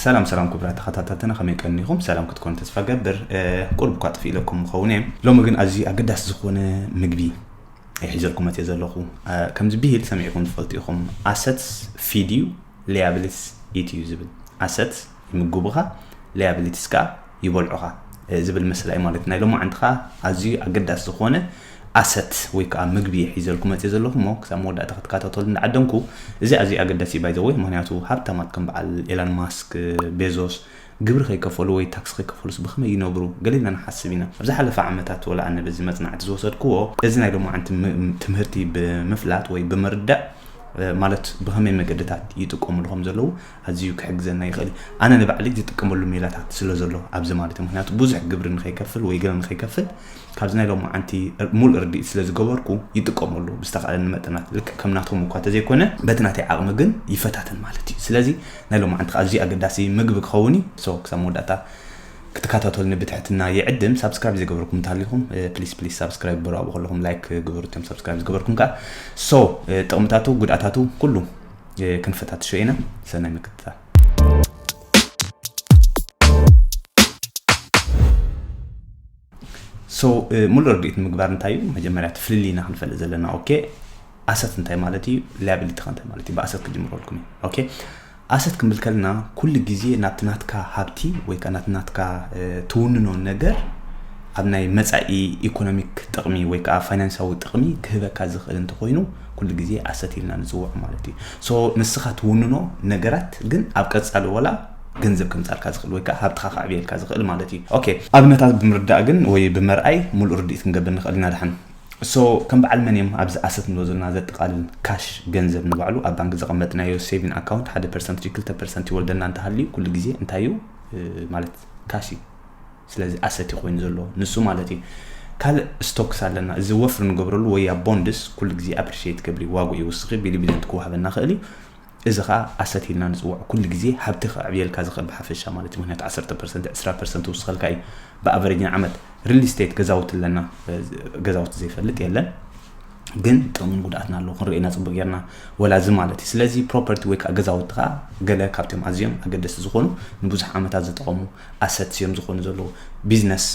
ሰላም ሰላም ክቡራት ተኸታተልትና፣ ከመይ ቀኒኹም? ሰላም ክትኮኑ ተስፋ ገብር። ቁርብ እኳ ጥፊ ኢለኩም ምኸውን እየ። ሎሚ ግን ኣዝዩ ኣገዳሲ ዝኾነ ምግቢ ሒዘልኩም መፅእ ዘለኹ። ከምዚ ብሂል ሰሚዕኩም ትፈልጡ ኢኹም። Assets feed you, liabilities eat you ዝብል። Assets ይምግቡኻ፣ liabilities ከዓ ይበልዑኻ ዝብል ምስላ እዩ ማለት። ናይ ሎማዓንቲ ከዓ ኣዝዩ ኣገዳሲ ዝኾነ ኣሰት ወይ ከዓ ምግቢ ሒዘልኩም መፅእ ዘለኹ እሞ ክሳብ መወዳእታ ክትከታተሉ እንዳዓደምኩ። እዚ ኣዝዩ ኣገዳሲ እዩ ባይዘወይ፣ ምክንያቱ ሃብታማት ከም በዓል ኤላን ማስክ፣ ቤዞስ ግብሪ ከይከፈሉ ወይ ታክስ ከይከፈሉስ ብኸመይ ይነብሩ? ገለ ኢልና ንሓስብ ኢና። ኣብ ዝሓለፈ ዓመታት ወላ ኣነ በዚ መፅናዕቲ ዝወሰድክዎ፣ እዚ ናይ ሎማዓንቲ ትምህርቲ ብምፍላጥ ወይ ብምርዳእ ማለት ብኸመይ መገድታት ይጥቀምሉ ከም ዘለዉ ኣዝዩ ክሕግዘና ይኽእል። ኣነ ንባዕሊ ዝጥቀመሉ ሜላታት ስለ ዘሎ ኣብዚ ማለት እዩ። ምክንያቱ ብዙሕ ግብሪ ንኸይከፍል ወይ ገለ ንኸይከፍል ካብዚ ናይ ሎማዓንቲ ሙሉእ ርድኢት ስለ ዝገበርኩ ይጥቀመሉ ብዝተኻእለኒ መጠናት። ልክዕ ከም ናትኩም እኳ ተዘይኮነ በቲ ናተይ ዓቕሚ ግን ይፈታተን ማለት እዩ። ስለዚ ናይ ሎማዓንቲ ከዓ ኣዝዩ ኣገዳሲ ምግቢ ክኸውን እዩ። So ክሳብ መወዳእታ ክትከታተሉኒ ብትሕትና ይዕድም። ሳብስክራይብ ዘይገበርኩም እንተሃሊኹም ፕሊስ ፕሊስ ሳብስክራይብ ግበሩ። ኣብኡ ከለኹም ላይክ ግበሩ እቶም ሳብስክራይብ ዝገበርኩም ከዓ። So ጥቕምታቱ ጉድኣታቱ ኩሉ ክንፈታትሾ ኢና። ሰናይ ምክትታል። So ሙሉእ ርድኢት ንምግባር እንታይ እዩ መጀመርያ እቲ ፍልልይና ክንፈልጥ ዘለና። ኦኬ፣ ኣሰት እንታይ ማለት እዩ፣ ላያብሊቲ ከ እንታይ ማለት እዩ? ብኣሰት ክጅምረልኩም እዩ። ኦኬ፣ ኣሰት ክንብል ከለና ኩሉ ግዜ ናብቲ ናትካ ሃብቲ ወይ ከዓ ናብቲ ናትካ ትውንኖ ነገር ኣብ ናይ መፃኢ ኢኮኖሚክ ጥቕሚ ወይ ከዓ ፋይናንሳዊ ጥቕሚ ክህበካ ዝኽእል እንተኮይኑ ኩሉ ግዜ ኣሰት ኢልና ንፅውዖ ማለት እዩ። So ንስኻ ትውንኖ ነገራት ግን ኣብ ቀፃሊ ወላ ገንዘብ ከምፃልካ ዝኽእል ወይ ከዓ ሃብትኻ ከዕብየልካ ዝኽእል ማለት እዩ። ኦኬ፣ ኣብነታት ብምርዳእ ግን ወይ ብምርኣይ ሙሉእ ርድኢት ክንገብር ንኽእል ኢና። ድሓን So ከም በዓል መን እዮም ኣብዚ ኣሰት ንብሎ ዘለና ዘጠቓልል? ካሽ፣ ገንዘብ ንባዕሉ ኣብ ባንክ ዘቐመጥናዮ ሴቪን ኣካውንት ሓደ ፐርሰንት ድዩ ክልተ ፐርሰንት ይወልደና እንተሃልዩ ኩሉ ግዜ እንታይ እዩ ማለት ካሽ እዩ። ስለዚ ኣሰት እዩ ኮይኑ ዘሎ ንሱ ማለት እዩ። ካልእ ስቶክስ ኣለና፣ እዚ ወፍሪ ንገብረሉ ወይ ኣብ ቦንድስ ኩሉ ግዜ ኣፕሪሽት ገብር እዩ፣ ዋግኡ ይውስኽ እዩ፣ ቢሊ ቢሊዮን ክወሃበና ክእል እዩ። እዚ ከዓ ኣሰት ኢልና ንፅውዖ ኩሉ ግዜ ሃብቲ ከዕብየልካ ዝኽእል ብሓፈሻ ማለት እዩ። ምክንያቱ ዓሰርተ ፐርሰንት ዕስራ ፐርሰንት ውስኸልካ እዩ ብኣቨሬጅ ንዓመት። ሪል ስቴት ገዛውቲ ኣለና፣ ገዛውቲ ዘይፈልጥ የለን። ግን ጥቕምን ጉድኣትና ኣለዎ ክንርኤና ፅቡቅ ጌርና ወላ እዚ ማለት እዩ። ስለዚ ፕሮፐርቲ ወይ ከዓ ገዛውቲ ከዓ ገለ ካብቶም ኣዝዮም ኣገደስቲ ዝኾኑ ንብዙሕ ዓመታት ዝጠቐሙ ኣሰት እዮም ዝኾኑ ዘለዉ። ቢዝነስ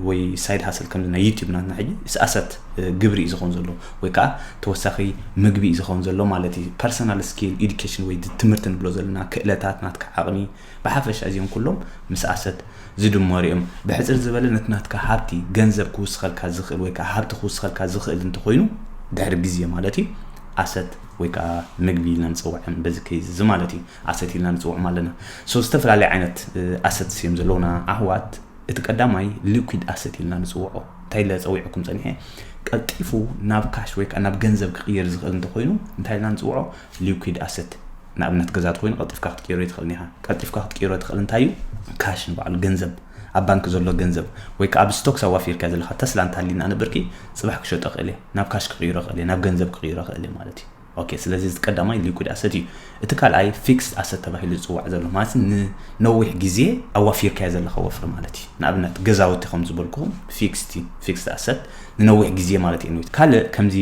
ወይ ሳይድ ሃስል ከምዚ ናይ ዩቲዩብ ናትና ሕጂ ኣሰት ግብሪ እዩ ዝኾን ዘሎ ወይ ከዓ ተወሳኺ ምግቢ እዩ ዝኾን ዘሎ ማለት እዩ። ፐርሰናል ስኪል ኢዱኬሽን ወይ ትምህርቲ ንብሎ ዘለና ክእለታት ናትካ ዓቕሚ ብሓፈሻ እዚኦም ኩሎም ምስ ኣሰት ዝድመሩ እዮም። ብሕፅር ዝበለ ነቲ ናትካ ሃብቲ ገንዘብ ክውስኸልካ ዝኽእል ወይ ከዓ ሃብቲ ክውስኸልካ ዝኽእል እንተኮይኑ ድሕሪ ግዜ ማለት እዩ ኣሰት ወይ ከዓ ምግቢ ኢልና ንፅውዖም በዚ ኬዝ እዚ ማለት እዩ ኣሰት ኢልና ንፅውዖም ኣለና። So ዝተፈላለዩ ዓይነት ኣሰት እዮም ዘለውና ኣሕዋት። እቲ ቀዳማይ ሊኩድ ኣሰት ኢልና ንፅውዖ እንታይ ኢለ ፀዊዕኩም ፀኒሐ ቀልጢፉ ናብ ካሽ ወይ ከዓ ናብ ገንዘብ ክቕየር ዝኽእል እንተኮይኑ እንታይ ኢልና ንፅውዖ? ሊኩድ ኣሰት። ንኣብነት ገዛ ተኮይኑ ቀልጢፍካ ክትቅይሮ ይትኽእል ኒኻ። ቀልጢፍካ ክትቅይሮ ትኽእል እንታይ እዩ? ካሽ ንባዕሉ ገንዘብ ኣብ ባንክ ዘሎ ገንዘብ ወይ ከዓ ኣብ ስቶክስ ኣዋፊርካ ዘለካ ተስላ እንተሃሊና ንብርኪ ፅባሕ ክሸጦ ክእል እየ፣ ናብ ካሽ ክቕይሮ ክእል እየ፣ ናብ ገንዘብ ክቕይሮ ክእል እየ ማለት እዩ። ኦኬ፣ ስለዚ እዚ ቀዳማይ ሊኩድ ኣሰት እዩ። እቲ ካልኣይ ፊክስድ ኣሰት ተባሂሉ ዝፅዋዕ ዘሎ ማለት ንነዊሕ ግዜ ኣዋፊርካዮ ዘለካ ወፍሪ ማለት እዩ። ንኣብነት ገዛውቲ ከም ዝበልኩኹም ፊክስድ እዩ፣ ፊክስድ ኣሰት ንነዊሕ ግዜ ማለት እዩ። ካልእ ከምዚ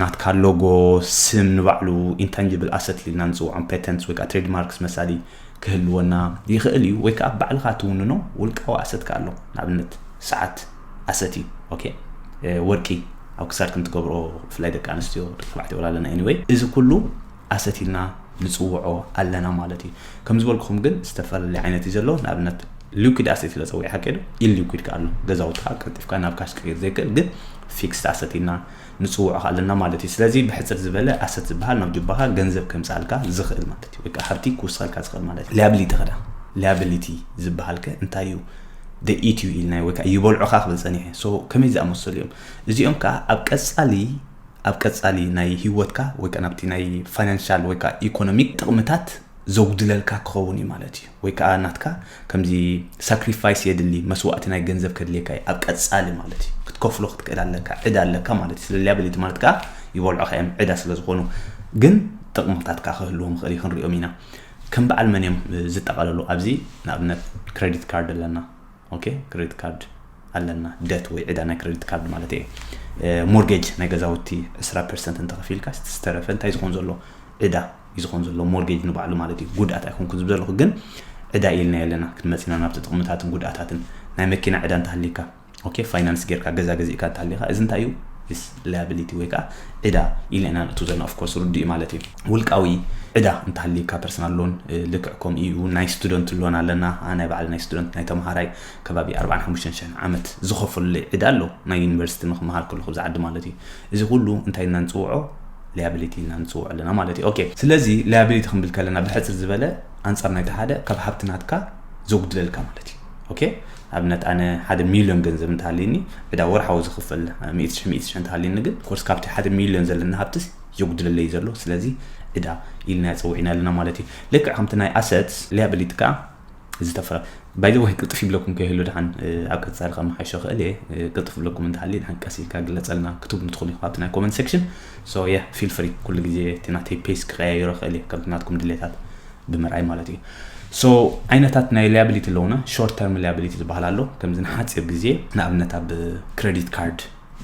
ናትካ ሎጎ፣ ስም ንባዕሉ ኢንታንጅብል ኣሰት ኢልና ንፅውዖም ፔተንትስ ወይ ከዓ ትሬድማርክስ መሳሊ ክህልወና ይኽእል እዩ። ወይ ከዓ ባዕልኻ ትውንኖ ውልቃዊ ኣሰትካ ኣሎ። ንኣብነት ሰዓት ኣሰት እዩ። ኦኬ፣ ወርቂ ኣብ ክሳድክን ትገብሮ ብፍላይ ደቂ ኣንስትዮ ደቂ ተባዕትዮ ወላ ኣለና። Anyway እዚ ኩሉ ኣሰት ኢልና ንፅውዖ ኣለና ማለት እዩ። ከም ዝበልኩኹም ግን ዝተፈላለየ ዓይነት እዩ ዘሎ። ንኣብነት ሊኩድ ኣሰት ኢለ ፀዊዐ ሓቂ ዶ ኢል ሊኩድ ከ ኣሎ ገዛውትካ ቀልጢፍካ ናብ ካሽ ክቅይር ዘይክእል ግን ፊክስድ ኣሰት ኢልና ንፅውዖ ከ ኣለና ማለት እዩ። ስለዚ ብሕፅር ዝበለ ኣሰት ዝበሃል ናብ ጅባኻ ገንዘብ ከምፅኣልካ ዝኽእል ማለት እዩ። ወይ ከዓ ሃብቲ ክውስኸልካ ዝኽእል ማለት እዩ። ሊያብሊቲ ከዳ ሊያብሊቲ ዝበሃል ከ እንታይ እዩ? ኢት ዩ ኢልናዮ ወይ ከዓ ይበልዑኻ ክብል ፀኒሐ። So ከመይ ዝኣመሰሉ እዮም እዚኦም ከዓ ኣብ ቀፃሊ ኣብ ቀፃሊ ናይ ህይወትካ ወይ ከዓ ናብቲ ናይ ፋይናንሻል ወይ ከዓ ኢኮኖሚክ ጥቕምታት ዘጉድለልካ ክኸውን እዩ ማለት እዩ። ወይ ከዓ ናትካ ከምዚ ሳክሪፋይስ የድሊ መስዋእቲ ናይ ገንዘብ ከድልየካ እዩ ኣብ ቀፃሊ ማለት እዩ። ክትከፍሎ ክትክእል ኣለካ፣ ዕዳ ኣለካ ማለት እዩ። ስለ ሊያብሊቲ ማለት ከዓ ይበልዑኻ እዮም ዕዳ ስለ ዝኾኑ። ግን ጥቕምታት ከዓ ክህልዎም ይኽእል እዩ፣ ክንሪኦም ኢና። ከም በዓል መን እዮም ዝጠቓለሉ ኣብዚ? ንኣብነት ክሬዲት ካርድ ኣለና። ኦኬ፣ ክሬዲት ካርድ ኣለና፣ ደት ወይ ዕዳ ናይ ክሬዲት ካርድ ማለት እየ። ሞርጌጅ ናይ ገዛውቲ ዕስራ ፐርሰንት እንተኸፊልካ ዝተረፈ እንታይ ዝኾን ዘሎ? ዕዳ እዩ ዝኾን ዘሎ። ሞርጌጅ ንባዕሉ ማለት እዩ። ጉድኣት ኣይኮንኩን ዝብል ዘለኹ ግን ዕዳ ኢልና የለና። ክንመጽና ናብቲ ጥቕምታትን ጉድኣታትን። ናይ መኪና ዕዳ እንተሃሊካ፣ okay፣ finance ጌርካ ገዛ ገዚእካ እንተሃሊካ፣ እዚ እንታይ እዩ? This liability ወይ ከዓ ዕዳ ኢልና ኢና ንእቱ ዘለና። Of course ርዱ እዩ ማለት እዩ። ውልቃዊ ዕዳ እንተሃሊካ፣ personal loan ልክዕ ከምኡ እዩ። ናይ student loan ኣለና። ናይ ባዕሊ ናይ student፣ ናይ ተምሃራይ ከባቢ ኣርባዓን ሓሙሽተን ሽሕን ዓመት ዝኸፈሉ ዕዳ ኣሎ፣ ናይ ዩኒቨርሲቲ ንክመሃር ከለኹ ኣብዚ ዓዲ ማለት እዩ። እዚ ኩሉ እንታይ ኢልና ንፅውዖ? Liability ኢልና ንፅውዖ ኣለና ማለት እዩ። Okay፣ ስለዚ liability ክንብል ከለና ብሕፅር ዝበለ ኣንፃር ናይቲ ሓደ ካብ ሃብቲ ናትካ ዘጉድለልካ ማለት እዩ። Okay፣ ኣብነት ኣነ ሓደ ሚልዮን ገንዘብ እንተሃልየኒ፣ ዕዳ ወርሓዊ ዝኽፈል ሚእቲ ሽሕ ሚእቲ ሽሕ እንተሃልየኒ፣ ግን ኮርስ ካብቲ ሓደ ሚልዮን ዘለና ሃብትስ የጉድለለይ ዘሎ። ስለዚ ዕዳ ኢልና ፀዊዕና ኣለና ማለት እዩ። ልክዕ ከምቲ ናይ assets፣ liability ከዓ ዝተፈራ ባይዘ ወይ ቅልጥፍ ይብለኩም ከይህሉ ድሓን ኣብ ቀፃሊ ከመሓይሾ ክእል እየ። ቅልጥፍ ይብለኩም እንተሃልየ ድሓን ቀስ ኢልካ ግለፀልና ክትብሉ ትኽእሉ ኢኹም ኣብቲ ናይ comment section። So yeah, feel free ኩሉ ግዜ እቲ ናተይ pace ክቀያይሮ ክእል እየ ከምቲ ናትኩም ድሌታት ብምርኣይ ማለት እዩ። So ዓይነታት ናይ liability ኣለውና። Short term liability ዝበሃል ኣሎ፣ ከምዚ ንሓፂር ግዜ፣ ንኣብነት ኣብ credit card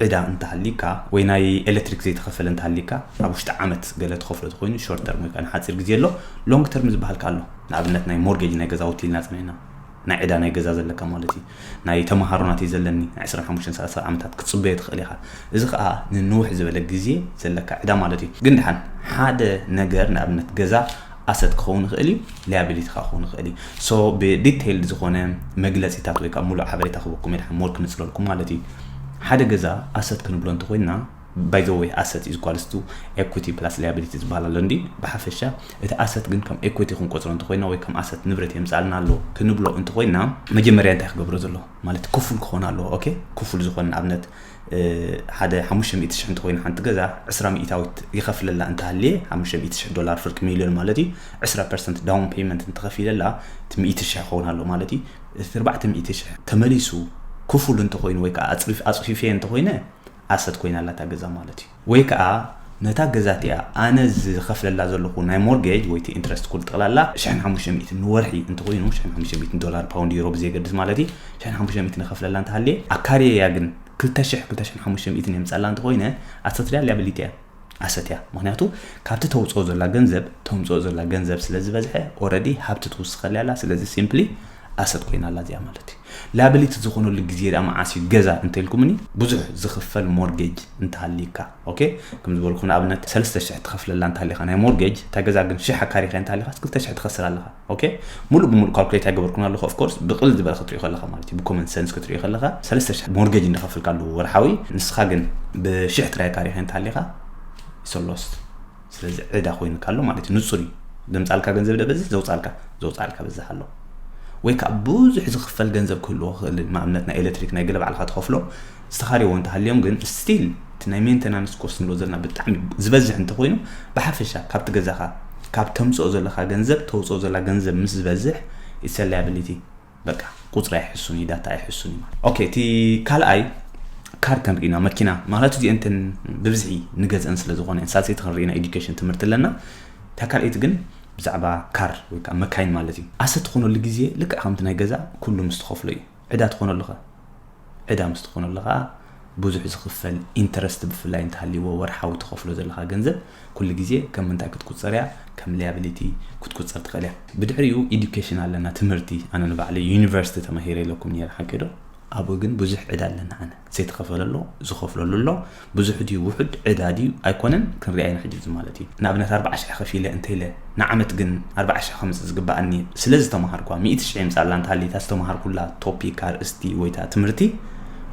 ዕዳ እንተሃሊካ ወይ ናይ ኤሌክትሪክ ዘይተኸፈለ እንተሃሊካ፣ ኣብ ውሽጢ ዓመት ገለ ትኸፍሎ ተኮይኑ short term ወይ ከዓ ንሓፂር ግዜ ኣሎ። Long term ዝበሃል ከ ኣሎ፣ ንኣብነት ናይ mortgage ናይ ገዛውቲ ኢልና ፀኒሕና፣ ናይ ዕዳ ናይ ገዛ ዘለካ ማለት እዩ። ናይ ተምሃሮ ናተይ ዘለኒ ናይ ዕስራን ሓሙሽተን ሰላሳን ዓመታት ክትፅበዮ ትኽእል ኢኻ። እዚ ከዓ ንንውሕ ዝበለ ግዜ ዘለካ ዕዳ ማለት እዩ። ግን ድሓን ሓደ ነገር ንኣብነት ገዛ asset ክኸውን ይኽእል እዩ፣ liability ከዓ ክኸውን ይኽእል እዩ። So ብ detailed ዝኾነ መግለፂታት ወይ ከዓ ሙሉእ ሓበሬታ ክህበኩም እየ ድሓን more ክነፅለልኩም ማለት እዩ። ሓደ ገዛ asset ክንብሎ እንተኮይና፣ by the way asset is equals to equity plus liability ዝበሃል ኣሎ እንዲ። ብሓፈሻ እቲ asset ግን ከም equity ክንቆፅሮ እንተኮይና ወይ ከም asset ንብረት የምፃልና ኣሎ ክንብሎ እንተኮይና፣ መጀመርያ እንታይ ክገብሮ ዘለዎ ማለት ክፉል ክኾን ኣለዎ። Okay፣ ክፉል ዝኾነ ንኣብነት ሓደ ሓሙሽተ ሚእቲ ሽሕ እንተኮይኑ ሓንቲ ገዛ ዕስራ ሚእታዊት ይኸፍለላ እንተሃልየ፣ ሓሙሽተ ሚእቲ ሽሕ ዶላር ፍርቂ ሚልዮን ማለት እዩ። ዕስራ percent down payment እንተኸፊለላ እቲ ሚእቲ ሽሕ ክኸውን ኣሎ ማለት እዩ። እቲ ኣርባዕተ ሚእቲ ሽሕ ተመሊሱ ክፉል እንተኮይኑ ወይ ከዓ ኣፅፊፍየ እንተኮይነ asset ኮይና ኣላ እታ ገዛ ማለት እዩ። ወይ ከዓ ነታ ገዛ እቲኣ ኣነ ዝኸፍለላ ዘለኹ ናይ mortgage ወይ እቲ interest ኩሉ ጠቕላላ ሽሕን ሓሙሽተ ሚእትን ንወርሒ እንተኮይኑ፣ ሽሕን ሓሙሽተ ሚእትን ዶላር፣ ፓውንድ፣ ዩሮ ብዘየገድስ ማለት እዩ፣ ሽሕን ሓሙሽተ ሚእትን ንኸፍለላ እንተሃልየ፣ ኣካርየያ ግን ክልተ ሽሕ፣ ክልተ ሽሕን ሓሙሽተ ሚእትን የምፃላ እንተኮይነ፣ asset ድያ liability እያ? Asset እያ። ምክንያቱ ካብቲ ተውፅኦ ዘላ ገንዘብ ተምፅኦ ዘላ ገንዘብ ስለ ዝበዝሐ፣ already ሃብቲ ትውስኸላ ኣላ። ስለዚ simply asset ኮይና ኣላ እዚኣ ማለት እዩ። Liability ዝኾነሉ ግዜ ደኣ መዓስ እዩ? ገዛ እንተልኩምኒ፣ ብዙሕ ዝኽፈል mortgage እንተሃልይካ፣ okay፣ ከም ዝበልኩም ንኣብነት ሰለስተ ሽሕ ትኸፍለላ እንተሃሊኻ ናይ mortgage፣ እታ ገዛ ግን ሽሕ ኣካሪኻ እንተሃሊኻስ ክልተ ሽሕ ትኸስር ኣለኻ። Okay፣ ሙሉእ ብሙሉእ calculate ኣይገበርኩን ኣለኹ። Of course ብቕልል ዝበለ ክትሪኦ ከለኻ ማለት እዩ፣ ብ common sense ክትሪኦ ከለኻ ሰለስተ ሽሕ mortgage እንዳኸፈልካ ኣለዎ ወርሓዊ፣ ንስኻ ግን ብሽሕ ጥራይ ኣካሪኻ እንተሃሊኻ it's a loss። ስለዚ ዕዳ ኮይንካ ኣሎ ማለት እዩ። ንጹር እዩ። ዘምጻልካ ገንዘብ ደበዝሕ፣ ዘውጻልካ ዘውጻልካ በዝሕ ኣሎ። ወይ ከዓ ብዙሕ ዝኽፈል ገንዘብ ክህልዎ ክእል፣ ንኣብነት ናይ ኤሌክትሪክ ናይ ገለ ባዕልካ ትኸፍሎ ዝተኻርዎ እንተሃልዮም፣ ግን still እቲ ናይ maintenance cost ንብሎ ዘለና ብጣዕሚ ዝበዝሕ እንተኮይኑ፣ ብሓፈሻ ካብቲ ገዛኻ ካብ ተምጽኦ ዘለካ ገንዘብ ተውጽኦ ዘላ ገንዘብ ምስ ዝበዝሕ it's a liability። በቃ ቁጽሪ ኣይሕሱን እዩ፣ ዳታ ኣይሕሱን እዩ ማለት። Okay፣ እቲ ካልኣይ ካር ክንርኢና፣ መኪና ማለት እዚአን እተን ብብዝሒ ንገዝአን ስለ ዝኾነ፣ ሳልሰይቲ ክንርኢና ኤዱኬሽን ትምህርቲ ኣለና። እታ ካልኣይቲ ግን ብዛዕባ ካር ወይ ከዓ መካይን ማለት እዩ። Asset ትኾነሉ ግዜ ልክዕ ከምቲ ናይ ገዛ ኩሉ ምስ ትኸፍሎ እዩ። ዕዳ ትኾነሉ ኸ? ዕዳ ምስ ትኾነሉ ኸዓ ብዙሕ ዝኽፈል interest ብፍላይ እንተሃልይዎ ወርሓዊ ትኸፍሎ ዘለኻ ገንዘብ ኩሉ ግዜ ከም ምንታይ ክትቁጸር እያ? ከም liability ክትቁጸር ትኽእል እያ። ብድሕሪኡ ኤዱኬሽን ኣለና፣ ትምህርቲ። ኣነ ንባዕለይ ዩኒቨርሲቲ ተማሂረ ኢለኩም ነይረ፣ ሓቂ ዶ? ኣብኡ ግን ብዙሕ ዕዳ ኣለና። ኣነ ዘይተኸፈለ ኣሎ፣ ዝኸፍለሉ ኣሎ። ብዙሕ ድዩ ውሑድ፣ ዕዳ ድዩ ኣይኮነን፣ ክንሪኣ ኢና ሕጂ እዚ ማለት እዩ። ንኣብነት ኣርብዓ ሽሕ ከፊለ እንተ ኢለ ንዓመት ግን ኣርብዓ ሽሕ ከምጽእ ዝግበኣኒ ስለ ዝተማሃርኳ፣ ሚእቲ ሽሕ የምጻላ እንተሃልይታ ዝተማሃርኩላ ቶፒክ ኣርእስቲ ወይ እታ ትምህርቲ፣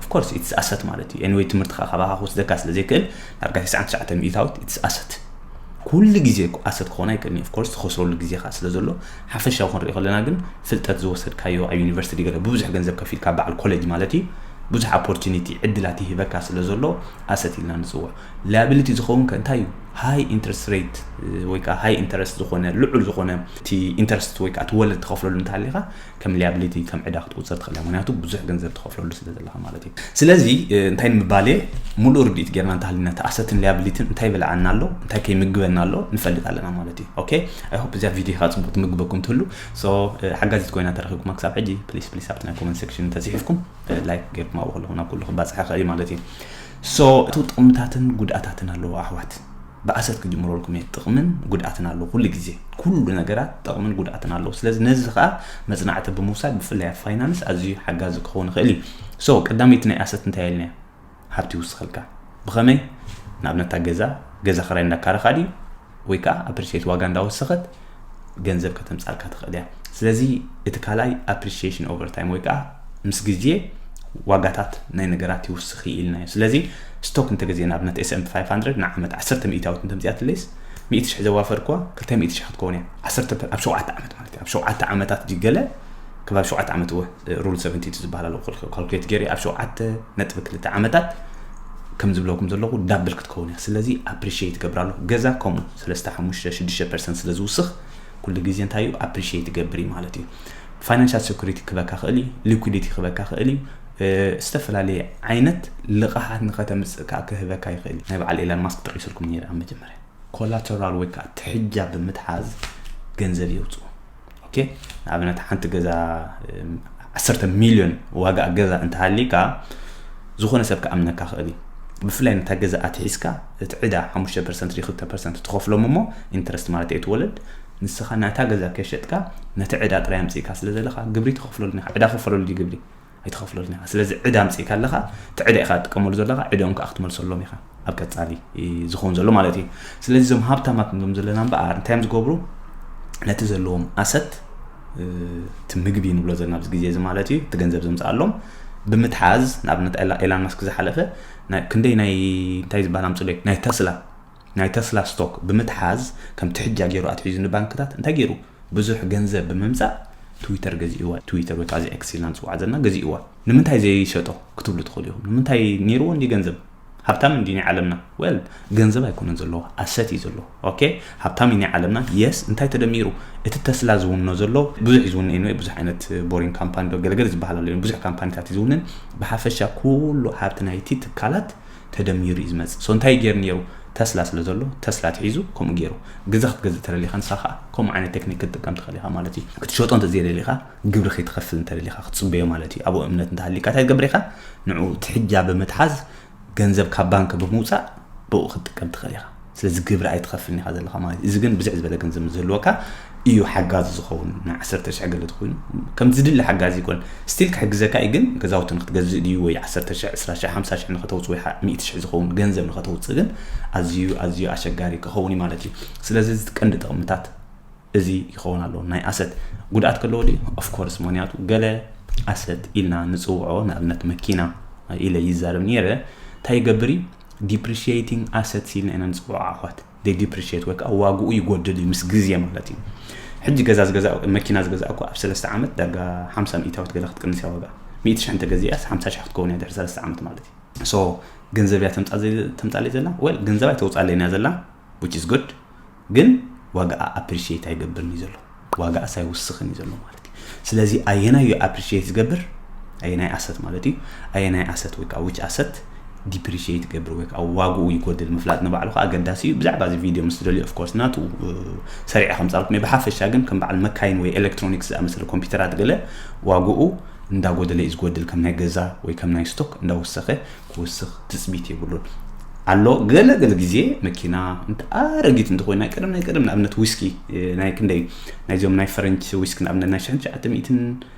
of course it's asset ማለት እዩ። Anyway ትምህርቲ ከኣ ካባኻ ክወስደካ ስለ ዘይክእል ዳርጋ ተስዓን ትሽዓተ ሚእታዊት it's asset። ኩሉ ግዜ እኮ asset ክኾን ኣይክእልን እዩ። Of course ትኸስረሉ ግዜ ከኣ ስለ ዘሎ፣ ሓፈሻዊ ክንሪኦ ከለና ግን ፍልጠት ዝወሰድካዮ ኣብ ዩኒቨርሲቲ ገለ ብብዙሕ ገንዘብ ከፊልካ በዓል ኮሌጅ ማለት እዩ፣ ብዙሕ opportunity ዕድላት ይህበካ ስለ ዘሎ asset ኢልና ንጽውዖ። Liability ዝኸውን ከ እንታይ እዩ? High interest rate ወይ ከዓ high interest ዝኾነ፣ ልዑል ዝኾነ እቲ interest ወይ ከዓ እቲ ወለድ ትኸፍለሉ እንተሃሊኻ ከም liability፣ ከም ዕዳ ክትቁጸር ትኽእል እያ። ምክንያቱ ብዙሕ ገንዘብ ትኸፍለሉ ስለ ዘለኻ ማለት እዩ። ስለዚ እንታይ ንምባል እየ፣ ሙሉእ ርድኢት ጌርና እንተሃሊና እቲ asset ን liability ን እንታይ ይበልዓና ኣሎ፣ እንታይ ከይምግበና ኣሎ ንፈልጥ ኣለና ማለት እዩ። Okay፣ I hope እዚኣ ቪድዮ ኢኻ ጽቡቅ ትምግበኩም ትህሉ። So ሓጋዚት ኮይና ተረኺብኩማ ክሳብ ሕጂ፣ please please ኣብቲ ናይ comment section ተጽሒፍኩም like ጌርኩም ኣብኡ ከለኹ ናብ ኩሉ ክባጽሕ ይኽእል እዩ ማለት እዩ። So እቲ ጥቕምታትን ጉድኣታትን ኣለዎ ኣሕዋት። ብኣሰት ክጅምረልኩም እየ። ጥቕምን ጉድኣትን ኣለዎ። ኩሉ ግዜ ኩሉ ነገራት ጥቕምን ጉድኣትን ኣለዎ። ስለዚ ነዚ ከዓ መፅናዕቲ ብምውሳድ ብፍላይ ኣብ ፋይናንስ ኣዝዩ ሓጋዚ ክኸውን ይኽእል እዩ። ሶ ቀዳመይቲ ናይ ኣሰት እንታይ ኢልናያ? ሃብቲ ይውስኸልካ። ብኸመይ? ንኣብነት እታ ገዛ ገዛ ክራይ እንዳካረኻ ድዩ ወይ ከዓ ኣፕሪሼት ዋጋ እንዳወሰኸት ገንዘብ ከተምፃልካ ትኽእል እያ። ስለዚ እቲ ካልኣይ ኣፕሪሺሽን ኦቨር ታይም ወይ ከዓ ምስ ግዜ ዋጋታት ናይ ነገራት ይውስኽ ኢልናዮ። ስለዚ ስቶክ እንተገዜ ንኣብነት S&P five hundred ንዓመት ዓሰርተ ሚእታዊት እንተምፅኣትለይስ ሚእቲ ሽሕ ዘዋፈርክዋ ክልተ ሚእቲ ሽሕ ክትከውን እያ። ዓሰርተ ኣብ ሸውዓተ ዓመት ማለት እዩ። ኣብ ሸውዓተ ዓመታት ድዩ ገለ ከባቢ ሸውዓተ ዓመት እወ ሩል ሰቨንቲ ዝበሃል ኣሎ። ካልኩሌት ገይረ ኣብ ሸውዓተ ነጥቢ ክልተ ዓመታት ከም ዝብለኩም ዘለኹ ዳብል ክትከውን እያ። ስለዚ ኣፕሪሺየት ይገብር ኣሎ። ገዛ ከምኡ ሰለስተ ሓሙሽተ ሽዱሽተ ፐርሰንት ስለ ዝውስኽ ኩሉ ግዜ እንታይ እዩ ኣፕሪሺየት ይገብር እዩ ማለት እዩ። ፋይናንሻል ሴኩሪቲ ክበካ ክእል እዩ፣ ሊኩዲቲ ክበካ ክእል እዩ፣ እ፣ ዝተፈላለየ ዓይነት ልቓሓት ንኸተምፅእ ከዓ ክህበካ ይኽእል እዩ። ናይ በዓል ኤላን ማስክ ጠቂስልኩም ነይረ ኣብ መጀመርያ። ኮላተራል ወይ ከዓ ትሕጃ ብምትሓዝ ገንዘብ የውፅኡ። ኦኬ፣ ንኣብነት ሓንቲ ገዛ እም፣ ዓሰርተ ሚልዮን ዋጋ ገዛ እንተሃሊካ ዝኾነ ሰብ ክኣምነካ ክእል እዩ። ብፍላይ ነታ ገዛ ኣትሒዝካ እቲ ዕዳ ሓሙሽተ ፐርሰንት ድዩ ክልተ ፐርሰንት ትኸፍሎም እሞ ኢንትረስት ማለት እዩ እቲ ወለድ ንስኻ ናታ ገዛ ከሸጥካ ነቲ ዕዳ ጥራይ ኣምፅእካ ስለ ዘለኻ ግብሪ ትኸፍለሉ ኢኻ። ዕዳ ክፈለሉ ድዩ ግብሪ? ኣይትኸፍለሉን ኢኻ። ስለዚ ዕዳ ኣምፅእካ ኣለኻ፣ እቲ ዕዳ ኢኻ ትጥቀመሉ ዘለኻ፣ ዕዳኦም ከዓ ክትመልሰሎም ኢኻ ኣብ ቀፃሊ እ፣ ዝኸውን ዘሎ ማለት እዩ። ስለዚ እዞም ሃብታማት ንብሎም ዘለና እምበኣር እንታይ እዮም ዝገብሩ? ነቲ ዘለዎም ኣሰት እ፣ እቲ ምግቢ ንብሎ ዘለና ኣብዚ ግዜ እዚ ማለት እዩ፣ እቲ ገንዘብ ዘምፅኣሎም ብምትሓዝ፣ ንኣብነት ኤላ- ኤላን ማስክ ዝሓለፈ ናይ- ክንደይ ናይ እንታይ ዝበሃል ኣምፅለይ ናይ ተስላ ናይ ተስላ ስቶክ ብምትሓዝ ከም ትሕጃ ገይሩ ኣትሒዙ ንባንክታት እንታይ ገይሩ ብዙሕ ገንዘብ ብምምፃእ ትዊተር ገዚእዋ። ትዊተር ወይ ከዓ እዚ ኤክስ ኢልና ንፅዋዕ ዘለና ገዚእዋ። ንምንታይ ዘይሸጦ ክትብሉ ትኽእሉ ኢኹም። ንምንታይ ነይርዎ እንዲ ገንዘብ? ሃብታም እንዲ ናይ ዓለምና? ወል ገንዘብ ኣይኮነን ዘለዎ፣ ኣሰት እዩ ዘለዎ። ኦኬ፣ ሃብታም እዩ ናይ ዓለምና። የስ፣ እንታይ ተደሚሩ? እቲ ተስላ ዝውንኖ ዘሎ ብዙሕ እዩ ዝውንን። ኤኒወይ ብዙሕ ዓይነት ቦሪንግ ካምፓኒ ዶ ገለገለ ዝበሃል ኣሎ። ብዙሕ ካምፓኒታት እዩ ዝውንን። ብሓፈሻ ኩሉ ሃብቲ ናይቲ ትካላት ተደሚሩ እዩ ዝመፅእ። ሶ እንታይ ገይሩ ነይሩ? ተስላ ስለ ዘሎ ተስላ ትሒዙ ከምኡ ገይሩ። ግዛ ክትገዝእ ተደሊኻ ንሳ ከዓ ከምኡ ዓይነት ቴክኒክ ክትጥቀም ትኽእል ኢኻ ማለት እዩ። ክትሸጦ እንተዘይደሊኻ ግብሪ ከይትኸፍል እንተደሊኻ ክትፅበዮ ማለት እዩ። ኣብኡ እምነት እንተሃሊካ እንታይ ትገብር ኢኻ? ንዑ ትሕጃ ብምትሓዝ ገንዘብ ካብ ባንክ ብምውፃእ ብኡ ክትጥቀም ትኽእል ኢኻ። ስለዚ ግብሪ ኣይትኸፍልን ኢኻ ዘለኻ ማለት እዩ። እዚ ግን ብዝሕ ዝበለ ገንዘብ ምስ ዝህልወካ እዩ ሓጋዚ ዝኸውን። ናይ ዓሰርተ ሽሕ ገለ ተኮይኑ ከም ዝድሊ ሓጋዚ ይኮን ስቲል ክሕግዘካ እዩ። ግን ገዛውቲ ንክትገዝእ ድዩ ወይ ዓሰርተ ሽሕ ዕስራ ሽሕ ሓምሳ ሽሕ ንኸተውፅእ ወይ ሚእቲ ሽሕ ዝኸውን ገንዘብ ንኸተውፅእ ግን ኣዝዩ ኣዝዩ ኣሸጋሪ ክኸውን እዩ ማለት እዩ። ስለዚ እዚ ቀንዲ ጥቕምታት እዚ ይኸውን ኣሎ ናይ ኣሰት። ጉድኣት ከለዎ ድዩ? ኦፍኮርስ። ምክንያቱ ገለ ኣሰት ኢልና ንፅውዖ ንኣብነት መኪና ኢለ ይዛረብ ነይረ እንታይ ይገብር እዩ? ዲፕሪሽቲንግ ኣሰትስ ኢልና ኢና ንፅውዖ ኣሕዋት። ዲፕሪሽት ወይ ከዓ ዋግኡ ይጎድል እዩ ምስ ግዜ ማለት እዩ። ሕጂ ገዛ ዝገዛ መኪና ዝገዛ እኮ ኣብ ሰለስተ ዓመት ዳርጋ ሓምሳ ሚእታዊት ገዛ ክትቅንስ እያ ዋጋ። ሚእቲ ሽሕ እንተገዚኣስ ሓምሳ ሽሕ ክትከውን እያ ድሕሪ ሰለስተ ዓመት ማለት እዩ። ሶ ገንዘብ እያ ተምፃለይ ዘላ? ወል ገንዘብ ኣይተውፃለይን እያ ዘላ፣ which is good። ግን ዋጋኣ ኣፕሪሽት ኣይገብርን እዩ ዘሎ፣ ዋጋኣስ ኣይውስኽን እዩ ዘሎ ማለት እዩ። ስለዚ ኣየናይ እዩ ኣፕሪሽት ዝገብር? ኣየናይ ኣሰት ማለት እዩ? ኣየናይ ኣሰት ወይ ከዓ ዊች ኣሰት ዲፕሪሽት ይገብር ወይ ከዓ ዋግኡ ይጎድል ምፍላጥ ንባዕሉ ከዓ ኣገዳሲ እዩ። ብዛዕባ እዚ ቪድዮ ምስ ትደልዩ ኦፍኮርስ ናቱ እ፣ ሰሪዐ ከምፃልኩም እየ። ብሓፈሻ ግን ከም በዓል መካይን ወይ ኤሌክትሮኒክስ ዝኣመሰለ ኮምፒውተራት ገለ ዋግኡ እንዳጎደለ እዩ ዝጎድል፣ ከም ናይ ገዛ ወይ ከም ናይ ስቶክ እንዳወሰኸ ክውስኽ ትፅቢት የብሉን። ኣሎ ገለ ገለ ግዜ መኪና እንተ ኣረጊት እንተኮይኑ ናይ ቀደም ናይ ቀደም ንኣብነት ዊስኪ እ፣ ናይ ክንደይ ናይዚኦም ናይ ፈረንች ዊስኪ ንኣብነት ናይ ሽሕን ትሽዓተ ሚእትን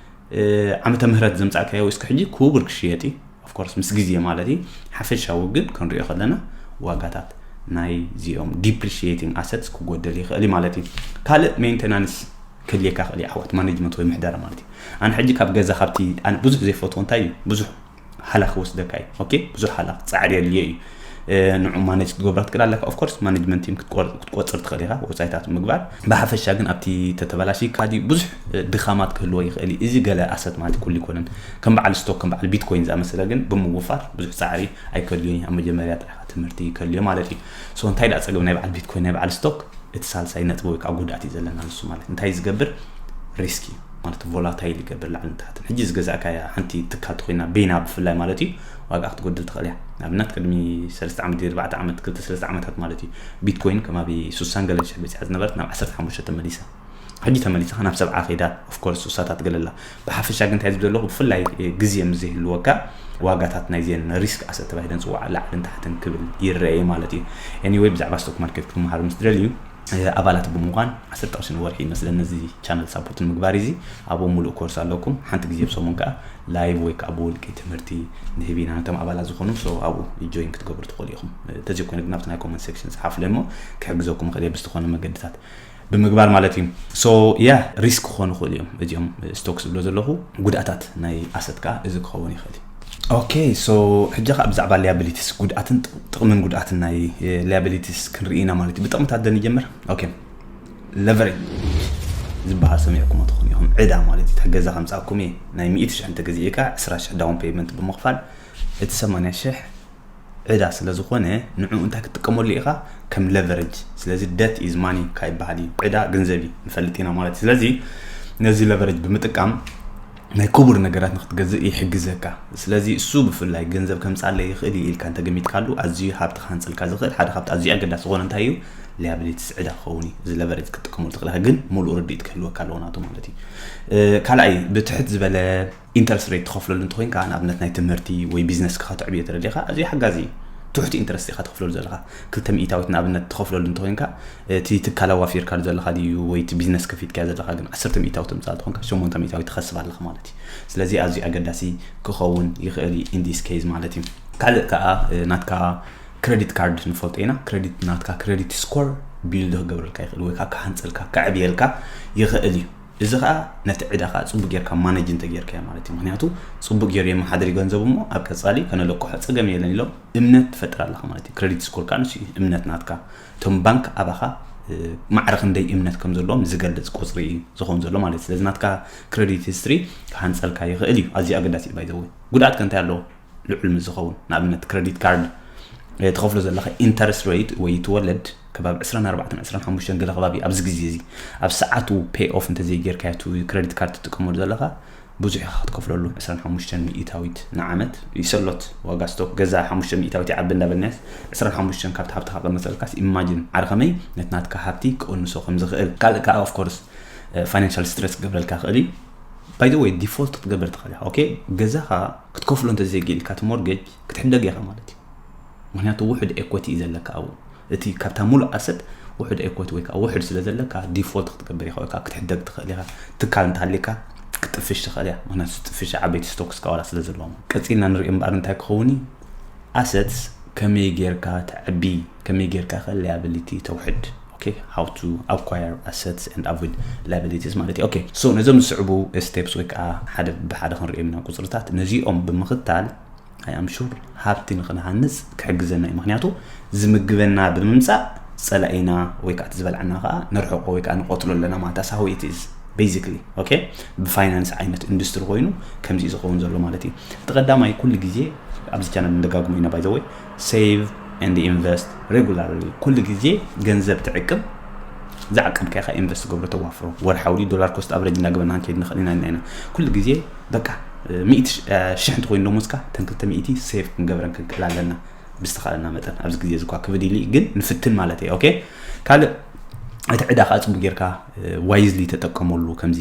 እ፣ ዓመተ ምህረት ዘምፃእካዮ ዊስኪ ሕጂ ክቡር ክሽየጥ እዩ። ኦፍኮርስ ምስ ግዜ ማለት እዩ። ሓፈሻዊ ግን ክንሪኦ ከለና ዋጋታት ናይዚኦም ዲፕሪሽቲንግ ኣሰትስ ክጎደል ይኽእል እዩ ማለት እዩ። ካልእ ሜንቴናንስ ክልየካ ክእል እዩ ኣሕዋት፣ ማኔጅመንት ወይ ምሕደራ ማለት እዩ። ኣነ ሕጂ ካብ ገዛ ካብቲ ኣነ ብዙሕ ዘይፈትዎ እንታይ እዩ ብዙሕ ሃላኽ ክወስደካ እዩ። ኦኬ፣ ብዙሕ ሃላኽ ፃዕሪ የድልዮ እዩ። እ፣ ንዑ ማኔጅ ክትገብራ ትክእል ኣለካ። ኦፍኮርስ ማኔጅመንት ቲም ክትቆር- ክትቆፅር ትኽእል ኢኻ ወፃኢታት ምግባር። ብሓፈሻ ግን ኣብቲ ተተበላሽካ ድዩ ብዙሕ እ፣ ድኻማት ክህልዎ ይኽእል እዩ። እዚ ገለ ኣሰት ማለት ኩሉ ይኮነን። ከም በዓል ስቶክ ከም በዓል ቢትኮይን ዝኣመሰለ ግን ብምውፋር ብዙሕ ፃዕሪ ኣይከድልዮን እዩ። ኣብ መጀመርያ ጥራይካ ትምህርቲ ይከድልዮ ማለት እዩ። ሶ እንታይ ደኣ ፀገም ናይ በዓል ቢትኮይን ናይ በዓል ስቶክ እቲ ሳልሳይ ነጥቢ ወይ ከዓ ጉድኣት እዩ ዘለና ንሱ ማለት እንታይ ዝገብር ሪስክ እዩ ማለት ቮላታይል ይገብር ላዕልን ታሕትን። ሕጂ ዝገዛእካያ ሓንቲ ትካል ተኮይና ቤና ብፍላይ ማለት እዩ ዋጋ ክትጎድል ትኽእል እያ። ንኣብነት ቅድሚ ሰለስተ ዓመት ድዩ ኣርባዕተ ዓመት ክልተ ሰለስተ ዓመታት ማለት እዩ ቢትኮይን ከም ኣብ ሱሳን ገለን ሽሕ በፂሓ ዝነበረት ናብ ዓሰርተ ሓሙሽተ ተመሊሳ። ሕጂ ተመሊስኻ ናብ ሰብዓ ከይዳ of course ውሳታት ገለላ። ብሓፈሻ ግን እንታይ ዝብ ዘለኹ ብፍላይ ግዜ ምስ ዘይህልወካ ዋጋታት ናይዚን risk asset ተባሂለን ዝፅዋዓ ላዕልን ታሕትን ክብል ይረአ ማለት እዩ። Anyway ብዛዕባ stock market ክትመሃሩ ምስ ትደልዩ ኣባላት ብምዃን ዓሰርተ ቅርሺ ንወርሒ ይመስለኒ እዚ channel support ንምግባር እዚ ኣብኡ ሙሉእ ኮርስ ኣለኩም። ሓንቲ ግዜ ብሰሙን ከዓ live ወይ ከዓ ብውልቂ ትምህርቲ ንህብ ኢና ነቶም ኣባላት ዝኾኑ። So ኣብኡ join ክትገብሩ ትኽእሉ ኢኹም። ተዘይኮይኑ ግን ኣብቲ ናይ comment section ጸሓፉለይ እሞ ክሕግዘኩም ይኽእል እየ ብዝተኾነ መገድታት ብምግባር ማለት እዩ። So yeah risk ክኾኑ ይኽእሉ እዮም እዚኦም stocks ዝብሎ ዘለኹ። ጉድኣታት ናይ asset ከዓ እዚ ክኸውን ይኽእል እዩ። Okay so ሕጂ ከዓ ብዛዕባ liabilities ጉድኣትን ጥቕምን ጉድኣትን ናይ liabilities ክንርኢ ኢና ማለት እዩ። ብጥቕምታት ዶ ንጀምር? Okay leverage ዝበሃል ሰሚዕኩሞ ትኾኑ ኢኹም። ዕዳ ማለት እዩ። ገዛ ከምፃእኩም እየ ናይ ሚእቲ ሽሕ እንተገዚእካ ዕስራ ሽሕ down payment ብምኽፋል እቲ ሰማንያ ሽሕ ዕዳ ስለ ዝኾነ ንዕኡ እንታይ ክትጥቀመሉ ኢኻ? ከም leverage። ስለዚ debt is money ካብ ይበሃል እዩ። ዕዳ ገንዘብ እዩ ንፈልጥ ኢና ማለት እዩ። ስለዚ ነዚ leverage ብምጥቃም ናይ ክቡር ነገራት ንክትገዝእ ይሕግዘካ። ስለዚ እሱ ብፍላይ ገንዘብ ከምፃለይ ይኽእል እዩ ኢልካ እንተገሚትካሉ ኣዝዩ ሃብቲ ክሃንፀልካ ዝኽእል ሓደ ካብቲ ኣዝዩ ኣገዳሲ ዝኾነ እንታይ እዩ? Liabilities ዕዳ ክኸውን እዩ። እዚ leverage ክትጥቀመሉ ትኽእል ኢኻ፣ ግን ሙሉእ ርድኢት ክህልወካ ኣለዎ ናቱ ማለት እዩ። ካልኣይ ብትሕት ዝበለ interest rate ትኸፍለሉ እንተኾይንካ ንኣብነት ናይ ትምህርቲ ወይ ቢዝነስ ክኻ ትዕብዮ ተደሊኻ ኣዝዩ ሓጋዚ እዩ። ትሕቲ interest ኢኻ ትኸፍለሉ ዘለኻ ክልተ ሚእታዊት ንኣብነት ትኸፍለሉ እንተኾይንካ እቲ ትካል ኣዋፊርካሉ ዘለኻ ድዩ ወይ እቲ ቢዝነስ ከፊትካዮ ዘለኻ ግን ዓሰርተ ሚእታዊት ተምፅኣ እንተኾንካ ሸሞንተ ሚእታዊት ትኸስብ ኣለኻ ማለት እዩ። ስለዚ ኣዝዩ ኣገዳሲ ክኸውን ይኽእል እዩ in this case ማለት እዩ። ካልእ ከዓ ናትካ credit card ንፈልጦ ኢና። Credit ናትካ credit score build ክገብረልካ ይኽእል ወይ ከዓ ክሃንፀልካ ከዕብየልካ ይኽእል እዩ። እዚ ከዓ ነቲ ዕዳ ከዓ ፅቡቅ ጌርካ manage እንተጌርካዮ ማለት እዩ። ምክንያቱ ፅቡቅ ገይሩ የመሓድር ገንዘቡ እሞ ኣብ ቀፃሊ ከነለቅሖ ፀገም የለን ኢሎም እምነት ትፈጥር ኣለካ ማለት እዩ። Credit score ከዓ ንሱ እዩ እምነት ናትካ። እቶም ባንክ ኣባኻ ማዕረ ክንደይ እምነት ከም ዘለዎም ዝገልፅ ቁፅሪ እዩ ዝኸውን ዘሎ ማለት እዩ። ስለዚ ናትካ credit history ክሃንፀልካ ይኽእል እዩ። ኣዝዩ ኣገዳሲ እዩ by the way። ጉድኣት ከ እንታይ ኣለዎ? ልዑል ምስ ዝኸውን ንኣብነት credit card ትኸፍሎ ዘለኻ interest rate ወይ እቲ ወለድ ከባቢ ዕስራን ኣርባዕተን ዕስራን ሓሙሽተን ገለ ከባቢ ኣብዚ ግዜ እዚ ኣብ ሰዓቱ pay off እንተዘይጌርካዮ እቲ credit card ትጥቀመሉ ዘለኻ ብዙሕ ኢኻ ክትከፍለሉ። ዕስራን ሓሙሽተን ሚእታዊት ንዓመት ይሰሎት ዋጋ stock ገዛ ሓሙሽተ ሚእታዊት ይዓቢ እንዳበልናስ ዕስራን ሓሙሽተን ካብቲ ሃብትኻ ቀነሰልካስ imagine ዓርከመይ ነቲ ናትካ ሃብቲ ክቕንሶ ከም ዝኽእል። ካልእ ከዓ of course financial stress ክገብረልካ ይኽእል እዩ። By the way default ክትገብር ትኽእል ኢኻ። Okay ገዛኻ ክትከፍሎ እንተዘይክኢልካ እቲ mortgage ክትሕደግ ኢኻ ማለት እዩ። ምክንያቱ ውሑድ equity እዩ ዘለካ ኣብኡ። እቲ ካብታ ሙሉእ asset ውሑድ equity ወይ ከዓ ውሑድ ስለ ዘለካ default ክትገብር ኢኻ ወይ ከዓ ክትሕደግ ትኽእል ኢኻ። ትካል እንተሃልየካ ክትጥፍሽ ትኽእል እያ። ምክንያቱ ዝጥፍሽ ዓበይቲ stocks ካዋላ ስለ ዘለዎም። ቀፂልና ንሪኦ እምበኣር እንታይ ክኸውን እዩ? Assets ከመይ ጌርካ ተዕቢ፣ ከመይ ጌርካ ከ liability ተውሕድ። Okay how to acquire assets and avoid liabilities ማለት እዩ። Okay so ነዞም ዝስዕቡ steps ወይ ከዓ ሓደ ብሓደ ክንሪኦም ኢና ቁፅርታት። ነዚኦም ብምኽታል I am sure ሃብቲ ንክንሃንፅ ክሕግዘና እዩ። ምክንያቱ ዝምግበና ብምምፃእ ፀላኢና ወይ ከዓ እቲ ዝበልዓና ከዓ ንርሕቆ ወይ ከዓ ንቆትሎ ኣለና ማለት that's how it is basically። Okay ብ finance ዓይነት industry ኮይኑ ከምዚ እዩ ዝኸውን ዘሎ ማለት እዩ። እቲ ቀዳማይ ኩሉ ግዜ ኣብዚ channel ንደጋግሞ ኢና by the way save and invest regularly። ኩሉ ግዜ ገንዘብ ትዕቅብ ዝዓቀብካ ኢኻ invest ገብሮ ተዋፍሮ ወርሓዊ dollar cost average እንዳገበርና ክንከይድ ንኽእል ኢና ኢልና ኢና ኩሉ ግዜ በቃ ሚእቲ ሽሕ እንተኮይኑ ደሞዝካ ተን ክልተ ሚእቲ save ክንገብረን ክንክእል ኣለና ብዝተኻለና መጠን ኣብዚ ግዜ እዚ እኳ ክብድ ኢሉ እዩ ግን ንፍትን ማለት እዩ። Okay ካልእ እቲ ዕዳ ከዓ ፅቡቅ ጌርካ wisely ተጠቀመሉ። ከምዚ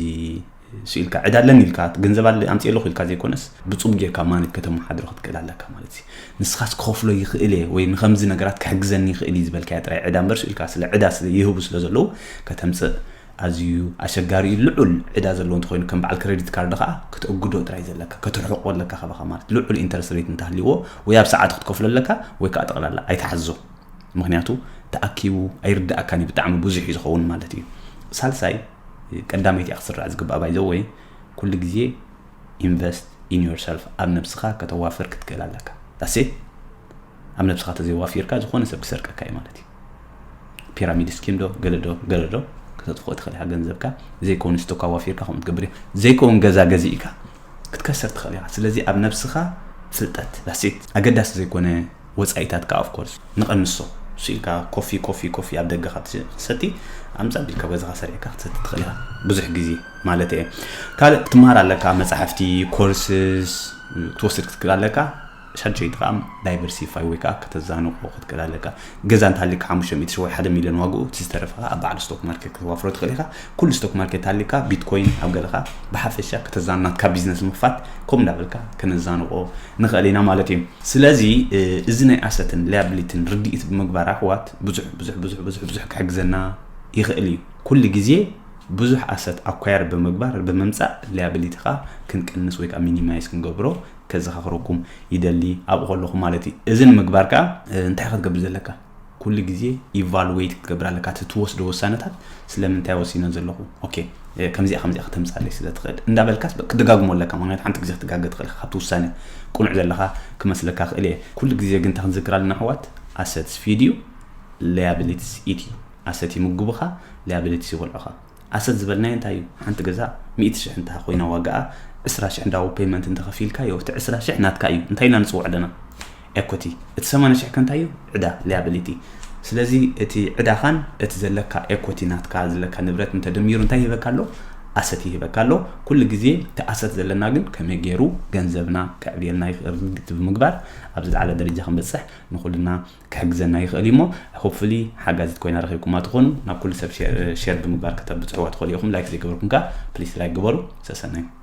ስኢልካ ዕዳ ኣለኒ ኢልካ ገንዘብ ኣምፅእ ኣለኹ ኢልካ ዘይኮነስ ብፅቡቅ ጌርካ manage ከተመሓድሮ ክትክእል ኣለካ ማለት እዩ። ንስኻስ ክኸፍሎ ይኽእል እየ ወይ ንከምዚ ነገራት ክሕግዘኒ ይኽእል እዩ ዝበልካዮ ጥራይ ዕዳ እምበር ስኢልካ ስለ ዕዳ ይህቡ ስለ ዘለዉ ከተምፅእ ኣዝዩ ኣሸጋሪ እዩ። ልዑል ዕዳ ዘለዎ እንተኮይኑ ከም በዓል credit card ከዓ ክትእግዶ ጥራይ ዘለካ ክትርሕቆ ኣለካ ካባኻ ማለት ልዑል interest rate እንተሃልይዎ ወይ ኣብ ሰዓቱ ክትከፍሎ ኣለካ ወይ ከዓ ጠቕላላ ኣይትሓዞ። ምክንያቱ ተኣኪቡ ኣይርዳእካን እዩ ብጣዕሚ ብዙሕ እዩ ዝኸውን ማለት እዩ። ሳልሳይ ቀዳመይቲ እያ ክስራዕ ዝግባእ by the way ኩሉ ግዜ invest in yourself ኣብ ነብስኻ ከተዋፍር ክትክእል ኣለካ። That's it። ኣብ ነብስኻ ተዘይዋፊርካ ዝኾነ ሰብ ክሰርቀካ እዩ ማለት እዩ። pyramid scheme ዶ ገለ ዶ ገለ ዶ ከተጥፍኦ ትኽእል ኢኻ ገንዘብካ። ዘይከውን stock ኣዋፊርካ ከምኡ ትገብር እዩ። ዘይከውን ገዛ ገዚእካ ክትከስር ትኽእል ኢኻ። ስለዚ ኣብ ነብስኻ ፍልጠት that's it። ኣገዳሲ ዘይኮነ ወፃኢታት ከዓ of course ንቐንሶ። ስኢልካ ኮፊ ኮፊ ኮፊ ኣብ ደገ ክትሰቲ ኣምፃ ቢልካ ገዛኻ ሰሪዕካ ክትሰቲ ትኽእል ኢኻ ብዙሕ ግዜ ማለት እየ። ካልእ ክትመሃር ኣለካ መፃሕፍቲ courses ክትወስድ ክትክእል ኣለካ። ሳጀይት ከዓ diversify ወይ ከዓ ከተዛንቆ ክትክእል ኣለካ። ገዛ እንተሃሊካ ሓሙሽተ ሚእቲ ሺሕ ወይ ሓደ ሚልዮን ዋግኡ፣ እቲ ዝተረፈ ከዓ ኣብ በዓል stock market ከተዋፍሮ ትኽእል ኢኻ። ኩሉ stock market ሃሊካ ቢትኮይን ኣብ ገለኻ ብሓፈሻ ከተዛናትካ ቢዝነስ ምኽፋት ከምኡ እንዳበልካ ከነዛንቆ ንኽእል ኢና ማለት እዩ። ስለዚ እዚ ናይ ኣሰትን ሊያብሊቲን ርድኢት ብምግባር ኣሕዋት ብዙሕ ብዙሕ ብዙሕ ብዙሕ ብዙሕ ክሕግዘና ይኽእል እዩ። ኩሉ ግዜ ብዙሕ ኣሰት ኣኳየር ብምግባር ብምምፃእ ሊያብሊቲኻ ክንቅንስ ወይ ከዓ ሚኒማይዝ ክንገብሮ ከዘኻኽረኩም ይደሊ ኣብኡ ከለኹ ማለት እዩ። እዚ ንምግባር ከዓ እንታይ ክትገብር ዘለካ? ኩሉ ግዜ ኢቫሉዌት ክትገብር ኣለካ። እቲ ትወስዶ ውሳነታት ስለምንታይ ወሲነ ዘለኹ? ኦኬ፣ ከምዚኣ ከምዚኣ ከተምፃለይ ስለ ትኽእል እንዳበልካስ ክትደጋግሞ ኣለካ። ምክንያቱ ሓንቲ ግዜ ክትጋገ ትኽእል ኢኻ። ካብቲ ውሳነ ቅኑዕ ዘለካ ክመስለካ ክእል እየ። ኩሉ ግዜ ግን እንታይ ክንዝክር ኣለና ኣሕዋት? ኣሰትስ ፊድ እዩ፣ ሊያብሊቲስ ኢት እዩ። ኣሰት ይምግቡኻ፣ ሊያብሊቲስ ይበልዑኻ። ኣሰት ዝበልናዮ እንታይ እዩ? ሓንቲ ገዛ ሚእቲ ሽሕ እንተ ኮይና ዋጋኣ፣ ዕስራ ሽሕ ዳውን ፔመንት እንተኸፊልካዮ፣ እቲ ዕስራ ሽሕ ናትካ እዩ። እንታይ ኢና ንፅውዖ ኣለና? ኤኩቲ። እቲ ሰማንያ ሽሕ ከ እንታይ እዩ? ዕዳ፣ ሊያብሊቲ። ስለዚ እቲ ዕዳኻን እቲ ዘለካ ኤኩቲ ናትካ ዘለካ ንብረት እንተደሚሩ እንታይ ይህበካ ኣሎ? ኣሰት ይህበካ ኣሎ። ኩሉ ግዜ እቲ ኣሰት ዘለና ግን ከመይ ገይሩ ገንዘብና ከዕብየልና ይኽእል ርግት ብምግባር ኣብ ዝለዓለ ደረጃ ክንበፅሕ ንኹልና ክሕግዘና ይኽእል እዩ። እሞ ሆፕፉሊ ሓጋዚት ኮይና ረኺብኩማ ትኾኑ። ናብ ኩሉ ሰብ ሼር ብምግባር ከተብፅሕዋ ትኽእሉ ኢኹም። ላይክ ዘይገበርኩም ከ ፕሊስ ላይክ ግበሩ። ሰሰናዩ።